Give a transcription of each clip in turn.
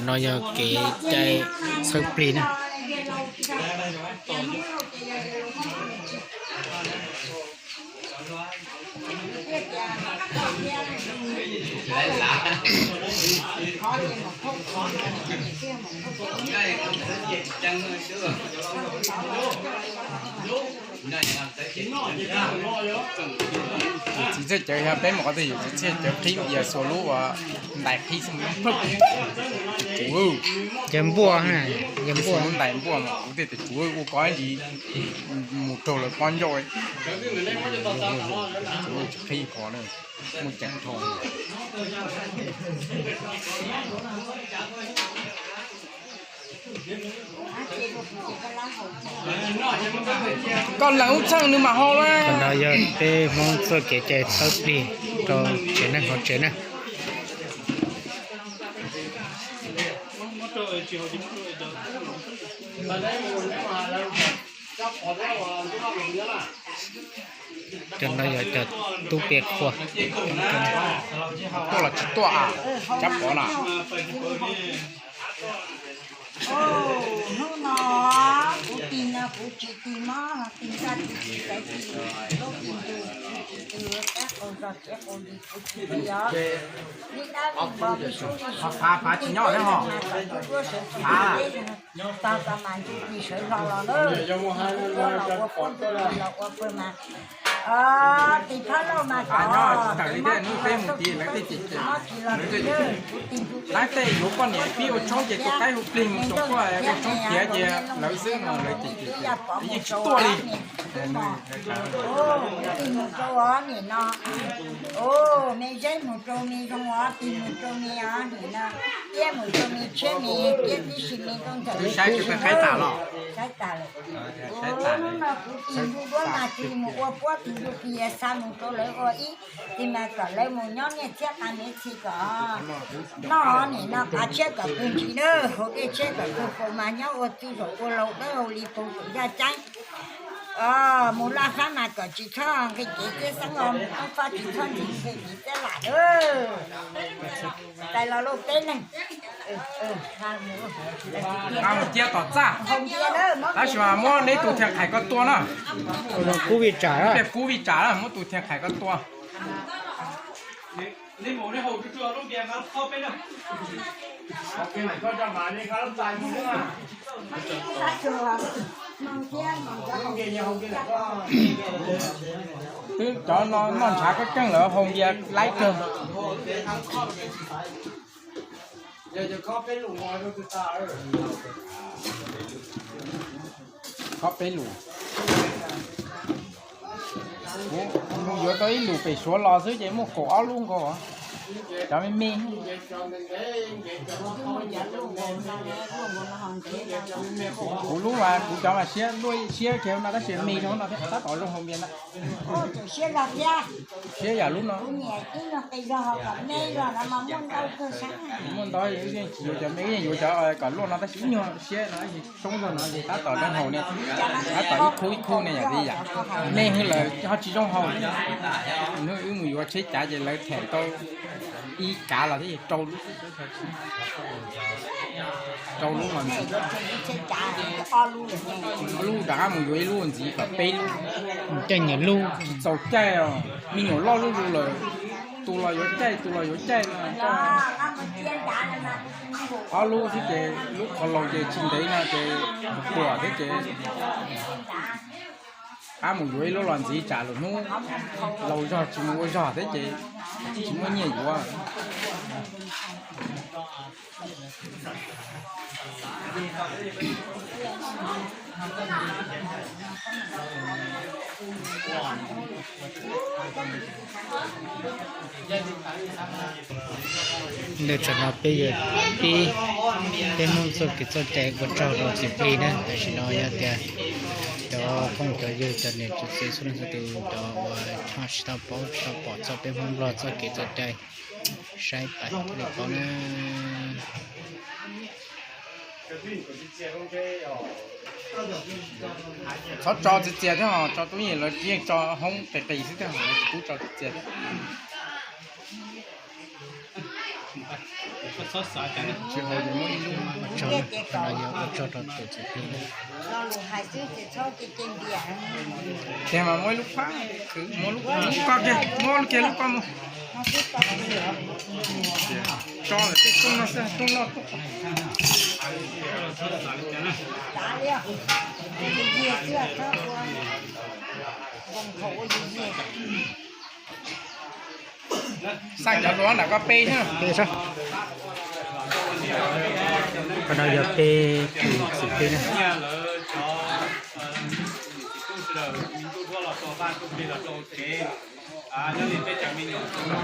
No yog kev cai txhawb plig na. Txiv txhij cawv yog peb mus qhov twg yus txiv txhij cawv qhib ia xuas lub uas ntais qhib xwb, cawv npuaj, cawv npuaj, lub ntais npuaj mas kuv thiaj tias kuv ua koj ib ntsis mus raug lawv pob ncauj, kuv tsis qhib ko na, muaj ceem dhau. Koj lees ub txheej nws mam hau na. Qhov no yog peb Hmoob txoj kev cai txhawb plig rau tsev neeg hauv tsev na. Cov no yog cov tub peb qhua. Tuaj los tsis tuaj, cab pov na. Hnub no kuv tig no kuv tsis tig mob, tig ntsaj tig tsis txais tig, lub tig ntus tig tig kab qaug zog txiav qaug li kuv tsis tig os. Li dab li npog li sub li sub, fav tsis nyob, tog tog mas ntsib tig sawv hlo los na, ua los ua puab ntuj los ua pawg mas, tig phab lauj mas tawm li tej hnub peb mus tig lawv tej ces mob tsis los tig, kuv tig ntus lawv tej yuav poj niam pib ua tshoob ces tus qaib hu plig mus tus quaj ua tshoob khiav ces lawv xwb no lawv ces yeej tsis tuaj li. Tig mus rau os nim no, me zeb mus rau me zoo os, tig mus rau me os nim no, tiab mus rau me tshiab me tiab tib si me nkauj ntxawm. Twb saib tsis pais qaib tas los? Saib tas lawm. Hnub no kuv tig ntuj duab mas tig mus ua puab tig ntuj tig xa mus rau lawv ua ib, tig mas kom lawv mus nyob niaj txhiab qa niaj txhis kom noj nim no qav tshiab kom kawg ntsis na, haus dej tshiab kom kawg faus mas nyob ua txwj zaum ua laus dawb hau li paus zaum yaj ceeb. Mus laj fab mas kom tsis txhob nqi kev teb xeeb os, mus toob fab tsis txhob ntxi nqi kev teb lam. Tais los lauj peb neeg. Mus cia tom txaj, tab sis mas muab neb tus thiaj qhais koj tua na. Kub vij tsam, kub vij tsam, muab tus thiaj qhais koj tua. Twb cov no noj ntshav kab keej lawm, haus npias laib kawg. Khob peb lus. Kuv mus yuav tau ib lus pem Suav los xwb ces muaj kaum ob lub nkaus. Cov me me. Kuv lub mas kuv cov mas siab luaj siab kiag no tab sis me rau no thiab tab tom zoo haus npias na. Siab yam lub no. Muaj ntau, yeej tsis yuav cov me, yeej yuav cov kom luaj no tab sis ib nyuag siab no soob zog no ces tab tom zoo haus ne. Tab tom ib khub ib khub ne yam li yam me hwv lawm ho tsis zoo haus. Hnub wb mus yuav tsheb cav ces lawv them tau ib kav los thiab rau lub, rau lub los ntxiv. Lub rov qab mus yuav ib lub ntxiv kom peb lub. Caij nyiam lub. Tsis txaus caij os, me nyuam loj zuj zus lawm, tus los yuav caij tus los yuav caij no. Ob lub xwb ces lub qhov laus ces tsis ntev no ces puas thiab ces rov qab mus yuav ib lub los ntxiv tsam lwm hnub laus zog tsis mus ua zog thiab ces tsis muaj nyiaj yuav. Ntawm tsam no peb yuav pib peb Hmoob txoj kev txoj cai ua tsaug rau txiv plig na. Tam sim no yog tias cov phooj cov ywg cov niam cov txiv txhua leej txhua tus cov uas ho tsis tau paub tsis tau pom txog peb Hmoob Nplog txoj kev txoj cai, saib pais thiaj li paub na. Txhob tso txias txias thiab, tso tub yeej lawv yeej tso hoob qis qis xwb thiab, tsis pub tso txias txias thiab. Tsis hau ces muab ib lub ua tsaug, qhov no yog ua tsaug rau tus txiv plig na. Tiag mas muab ib lub phab, muab lub, lub ko kiag, muab kiag lub ko mus. Tso lawm tej rooj no xwb, rooj loj rooj. Xaj cov hluas nram ko pe thiab. Qhov no yog pe txiv plig na. Nyob li peb cov me nyuam txhua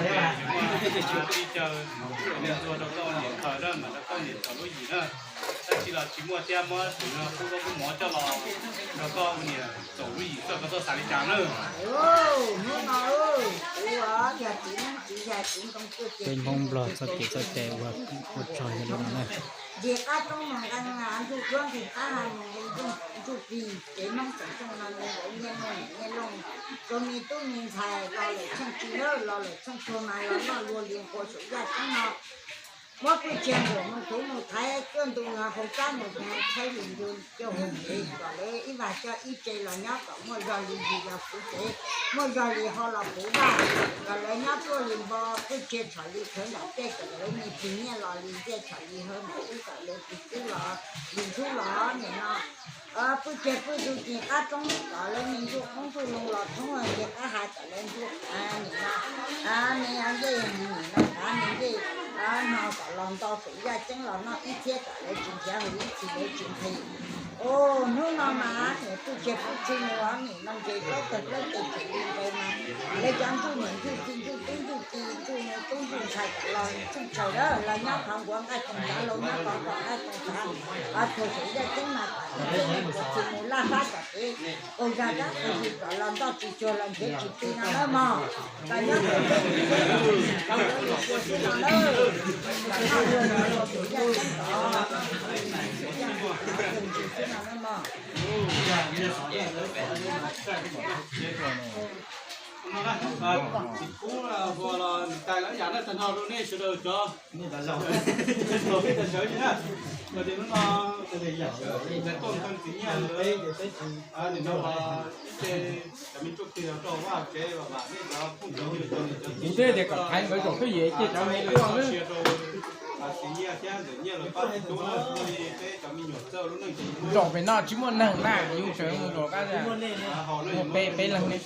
tus, tij caw, niam txhua rau koj niam khaws na, mas rau koj niam txhua lub yim na. Tab sis los tsis muaj thiab, muab tus no pub koj pub mov coj los rau koj niam txhua lub yim txoj koj txoj xav li cas na. Hnub no kuv yog txiv neeb txiv yaig txiv ntoo tuaj ces Peb Hmoob Nplog txoj kev txoj cai ua, ua tsaug yog li no na. Nqis qab roob mus nqee, nqis duab nqis qab mus nqee, nqis plig, kev Hmoob xeem Xyooj no nqee nkaus nyiaj looj nyiaj looj, rau me tub me ntxhais los lawm tsheej tsis lawm los lawm tsheej tsuag mas los noj luag li nqua saum yaj ceeb no. Muab pwj tsia nkaus mus thuv mus thaiv cuaj ntu no hauv tsab mus hnyav tshaib li ntu coj hauv kev kom lawv ib vag coj ib tse los nyob kom muaj zog li yig los puv tsev, muaj zog li hau los puv vaj, kom lawv nyob tuaj li npo pwj tsia tshom li khawv nram tej kom lawv me plig nyiaj los li ncej tshom li hawv nram ub kom lawv plig twb los li ntxhub los nim no. Pwj tsia pwj ntu ci qab roob kom lawv me ntsuj qoob ntuj loo los thoob ci qab hais kom lawv ntsuj nim no, me ncej nim no kav me ncej no kom los nto saum yaj ceeb los noj ib txhiab kom lawv tsis nrhiav hauv ib txhis lawv tsis nqhis. Hnub no mas pwj tsia pwj txhij mus nim no ntses plaub tawg plaub tes tseem li nqes mas lawv cov ntsuj niam ntsuj txiv ntsuj tub ntsuj ki ntsuj tub ntsuj ntxhais kom los tsheej tsawg lawm los nyob qhov nkuav nqaij koom tsav los nyob qhov kom nqaij koom tsav, qhov txhua saum yaj ceeb mas kom ib txhiab mus laj fab kom kev qaug zog dab qaug zis kom los ntoj tsis tsuag los nrhiav tsis ti no nawb mog. Kom nyob kom nrhiav tsis tsuag xwb no nawb. Kom noj luag los saum yaj ceeb kom ntsis xwb no nawb mog. Tsis kub ua los niam tais lawv yam nej tag nrho rau nej sawv daws cov tau peb tas sawv li na. Los tias hnub no tais tuaj nqee txiv nyiaj ntawd, nim no los ib ce cov me tub plig los rau vaj tsev los vam nej cov phooj cov ywg cov niam cov txiv thiab cov me tub sia rau txiv nyiaj thiab ntxawm nyiaj los pab tib tub na, li peb cov me nyuam txawj lub neej ces zaum pem no tsis muaj neeg na, yus sawv mus zaum qab, muaj peb peb leeg ne.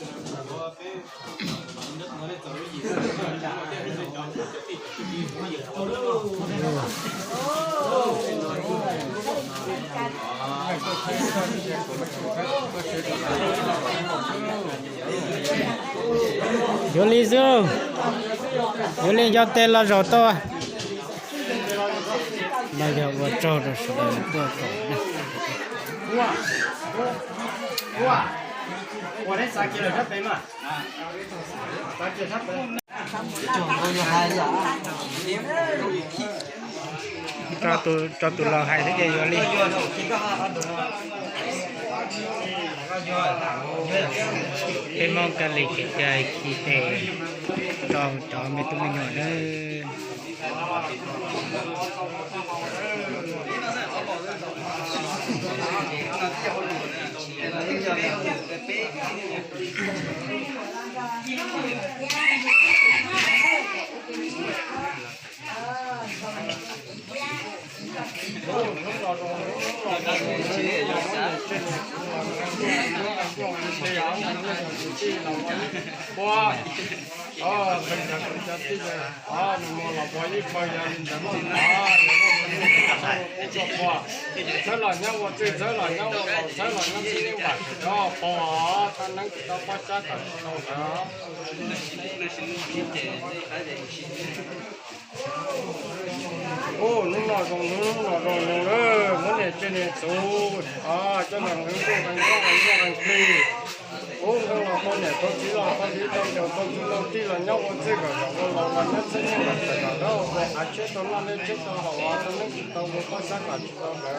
Yuav li xwb, yuav li nco tes los zaum tau. No yog ua tsaug rau sawv daws tuaj koom. Tso tus laus hais xwb ces yuav li. Peb Hmoob Kali kev cai khi tes rau cov me tub me nyuam nawb. Txhawb los nyob ua txwj, txhawb los nyob ua laus, txhawb los nyob txij neej vam tsis tau pom, tau neeb tsis tau poj tsab kom tsis tau ntawd. Ub, hnub no zoo, hnub no zoo zoo lawm, muab niam txiv niam txhub coj los nqee ntuj nqee nroj nqee nyiaj nqee plig. Ub, nqee los tau niam tau txiv los tau txiv tau ncaus tau txuj tau tij los nyob ua txwj kom zaum ua laus los nyob txij neej los txawm kom dawb ua av tsheb tau noj dej tsheb tau haus, tau neeb tsis tau ua poj tsab kom tsis tau ntawd.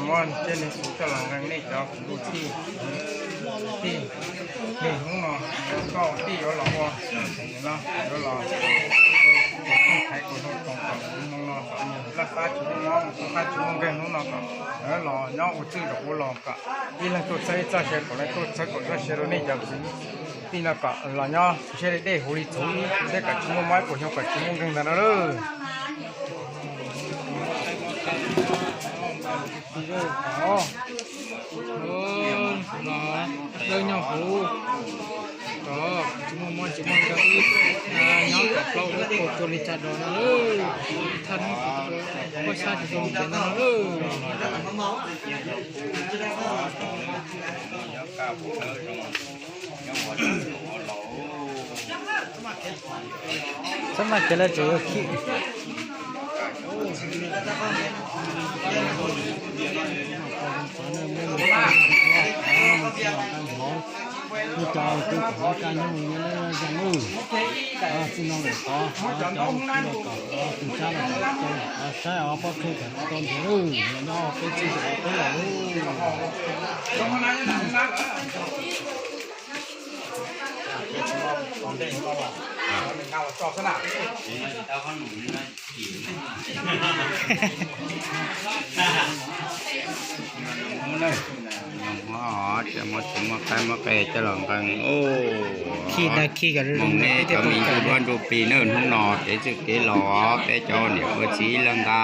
Muab niam txiv niam txhub coj los nqee nej cov kwv tij. Tij, niaj hnub no koj tij yuav los ua, yuav los thaiv kuv hnub koom kom hnub no kom laj fab tsis muaj mob, fab tsis muaj nkeeg, hnub no kom los nyob ua txwj zaum ua los kom ib leeg tuaj txhawb ib txoj sia, kom leej tuaj txhawb kom txoj sia rau nej cov kwv tij no kom los nyob siab deb deb huv li txhuv thiab kom tsis muaj mob ib puas xyoo kom tsis muaj nkeeg ntag no lawm. Dawb nyob huv, kom tsis muaj mob tsis muaj nkeeg ib, nyob kom plaub ib puas cuag li cas dos no lawm. Thaj hnub kuj sab tsis tau mus kev ntag no lawm. Txhob maj kev lawm tseem yuav khib. Ib co kwv kom hauv kaj nyob zoo nyob lawm zoo lawm. Txij no lawm qhov cov kwv los kom tus tsab los kom saib os, pob tsuas kom tsis tau nrhiav lawm, nyob peb txij peb los lawm. Tsis muaj txiv muaj qaib muaj qe coj los nqee. Mus nej cov me ntsuj duab ntsuj plig nawb, hnub no kev txwj kev laus peb cov niam ua txiv ib leeg nqa.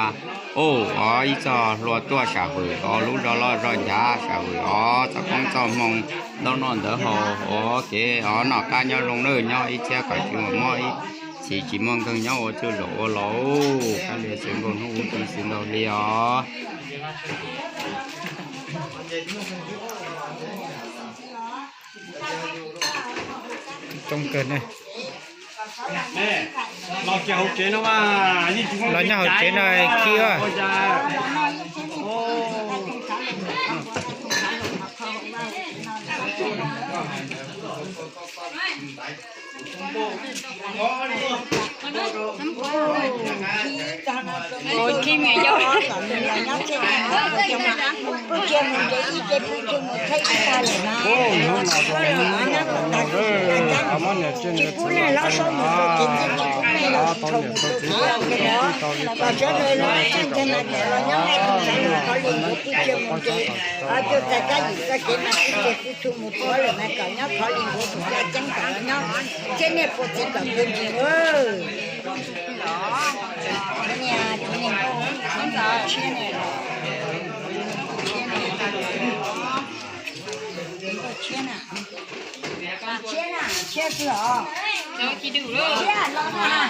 Ua os ib txoj hlua tuaj sam hwm os, lub zog loj zog nchav sam hwm os, txoj koob txoj hmoo ntau noj ntawd haus os, kev os noj qab nyob zoo nawb, nyob ib txhiab kom tsis muaj mob ib txhis tsis muaj nkeeg, nyob ua txuj zaum ua laus, kab li xwm nkaus hnub ub tib xwm nkaus li os. Coob kawg ne. Los nyob hauv tsev no khib. Txhua mus tuav lawm mas kom nyob khov li nkuav tus caj ceeb kom los nyob thiab nej puas txiv kom kawg ntsis. Niam, tshiab ne, tshiab na, tshiab twg os? Tshiab los na.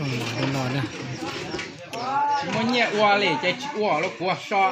Rooj mov no na. Tsis muaj nyiaj ua li ces tsis ua los kuv so.